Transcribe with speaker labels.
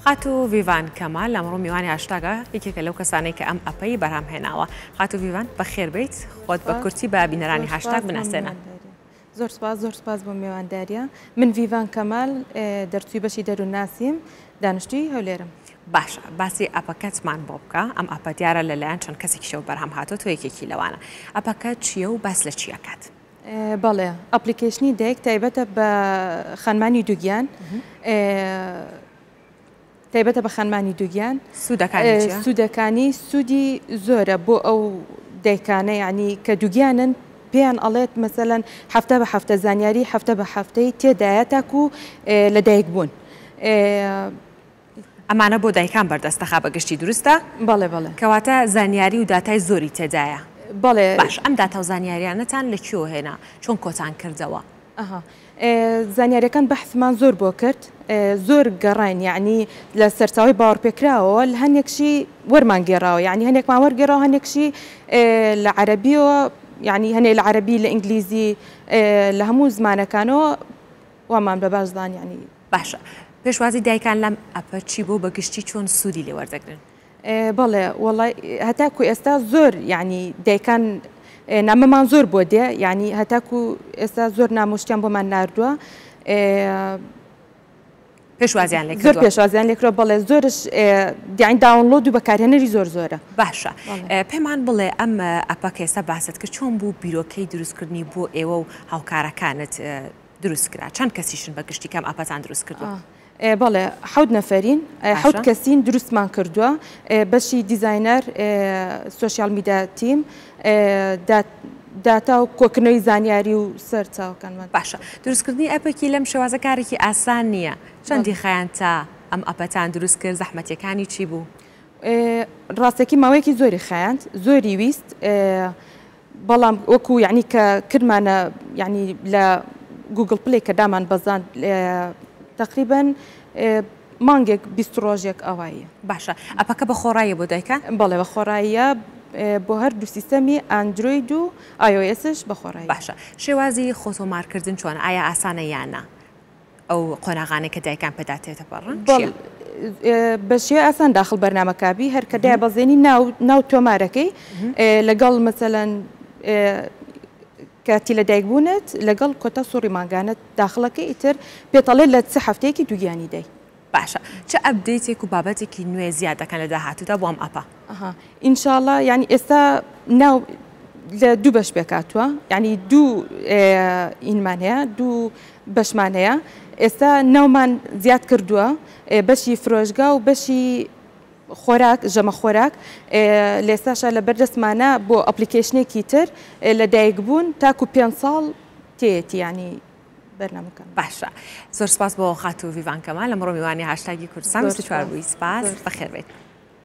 Speaker 1: خاتوو ڤیڤان کەمال ئەمڕۆ میوانی هاشتاگە، یەکێکە لەو کەسانەی کە ئەم ئەپەی بەرهەم هێناوە. خاتوو ڤیڤان بەخێر بێیت، خۆت بە کورتی بە بینەرانی هاشتاگ بناسێنە.
Speaker 2: زۆر سپاس، زۆر سپاس بۆ مێوانداریە. من ڤیڤان کەمال، دەرچووی بەشی دەروونناسیم، دانیشتووی هەولێرم.
Speaker 1: باشە باسی ئەپەکەتمان بۆ بکە، ئەم ئەپە دیارە لەلایەن چەند کەسێکیشەوە بەرهەم هاتووە، تۆ یەکێکی لەوانە. ئەپەکە چییە و باس لە چی ئەکات؟
Speaker 2: بەڵێ، ئەپلیکەیشنی دایک تایبەتە بە خانمانی دووگیان. تایبەتە بە خانمانی دووگیان.
Speaker 1: سوودەکانی چییە؟
Speaker 2: سوودەکانی سوودی زۆرە بۆ ئەو دایکانە یعنی کە دووگیانن پێیان ئەڵێت مەسەلەن هەفتە بە هەفتە زانیاری هەفتە بە هەفتەی تێدایە تاکو لەدایک بوون.
Speaker 1: ئەمانە بۆ دایکان بەردەستە خا بە گشتی دروستە؟
Speaker 2: بەڵێ بەڵێ.
Speaker 1: کەواتە زانیاری و داتای زۆری تێدایە.
Speaker 2: بەڵێ.
Speaker 1: باش ئەم داتا و زانیاریانەتان لە کوێوە هێنا؟ چۆن کۆتان کردەوە؟
Speaker 2: ئەها زانیاریەکان بەحسمان زۆر بۆ کرد زۆر گەڕاین یەعنی لە سەرچاوەی باوەڕپێکراوەوە لە هەنێکشی وەرمان گێڕاوە یەعنی هەنێکمان وەرگێڕاوە هەنێکشی لە عەرەبیەوە یەعنی هەنێ لە عەرەبی لە ئینگلیزی لە هەموو زمانەکانەوە وامان بە باش زانی یەعنی.
Speaker 1: باشە پێشوازی دایکان لەم ئەپە چی بوو بە گشتی چۆن سوودی لێ وەردەگرن؟
Speaker 2: بەڵێ وەڵا هەتاکو ئێستا زۆر یعنی دایکان نامەمان زۆر بۆ دێ یعنی هەتاکو ئێستا زۆر نامۆشتیان بۆمان ناردووە
Speaker 1: پێشوازیان لێ
Speaker 2: زۆر پێشوازیان لێکرۆ بەڵێ زۆرش دیان داونلۆد و بەکارهێنەری زۆر زۆرە.
Speaker 1: باشە پێمان بڵێ ئەم ئەپە کە ئێستا باست کرد چۆن بوو بیرۆکەی دروستکردنی بۆ ئێوە و هاوکارەکانت دروست کرا چەند کەسیشن بە گشتی کەم ئەپەتان دروست کردووە؟
Speaker 2: بەڵێ حەوت نەفەرین حەوت کەسین دروستمان کردووە بەشی دیزاینەر social media team داتا و کۆکردنەوەی زانیاری و سەرچاوەکانمان.
Speaker 1: باشە دروستکردنی ئەپێکی لەم شێوازە کارێکی ئاسان نییە چەندی خایاند تا ئەم ئەپەتان دروست کرد زەحمەتیەکانی چی بوو؟
Speaker 2: ڕاستەکی ماوەیەکی زۆری خایاند زۆری ویست بەڵام وەکو یەعنی کە کردمانە یەعنی لە گوگڵ پلەی کە دامان بەزاند تەقریبەن مانگێک 20 ڕۆژێک ئەوایە.
Speaker 1: باشە ئەپەکە بە خۆڕاییە بۆ دایکان؟
Speaker 2: بەڵێ بە خۆڕاییە بۆ هەردوو سیستەمی ئەندرۆید و ئای ئۆ ئێسش بە خۆڕاییە.
Speaker 1: باشە شێوازی خۆتۆمارکردن چۆنە ئایا ئاسانە یان نا؟ ئەو قۆناغانەی کە دایکان پێدا تێدەپەڕن چییە؟
Speaker 2: بە شێوەی ئاسان داخڵ بەرنامەکە بی هەر کە دایبەزێنی ناو ناو تۆمارەکەی لەگەڵ مەسەلەن کاتی لەدایک بوونت لەگەڵ کۆتا سوڕی مانگانەت داخڵەکەی ئیتر پێتەڵێ لە چ هەفتەیەکی دووگیانی دای.
Speaker 1: باشە چ ئەپدەیتێک و بابەتێکی نوێ زیاد دەکەن لە داهاتوودا بۆ ئەم ئەپە؟
Speaker 2: ئەها ئینشاڵا یانی ئێستا ناو لە دوو بەش پێکهاتووە یانی دوو ئینمان هەیە دوو بەشمان هەیە ئێستا ناومان زیاد کردووە بەشی فرۆشگا و بەشی خۆراک ژەمە خۆراک لێستاشە لە بەردەستمانە بۆ ئەپلیکیشنێکی تر لە دایک بوون تاکو پێ ساڵ تێیەتی ینی بەرنامەکان.
Speaker 1: باشە زۆر سپاس بۆ خاتوو ڤیڤان کەمال لەمڕۆ میوانی هاشتاگی کوردستان 24 بووی سپاس بەخێر بێیت.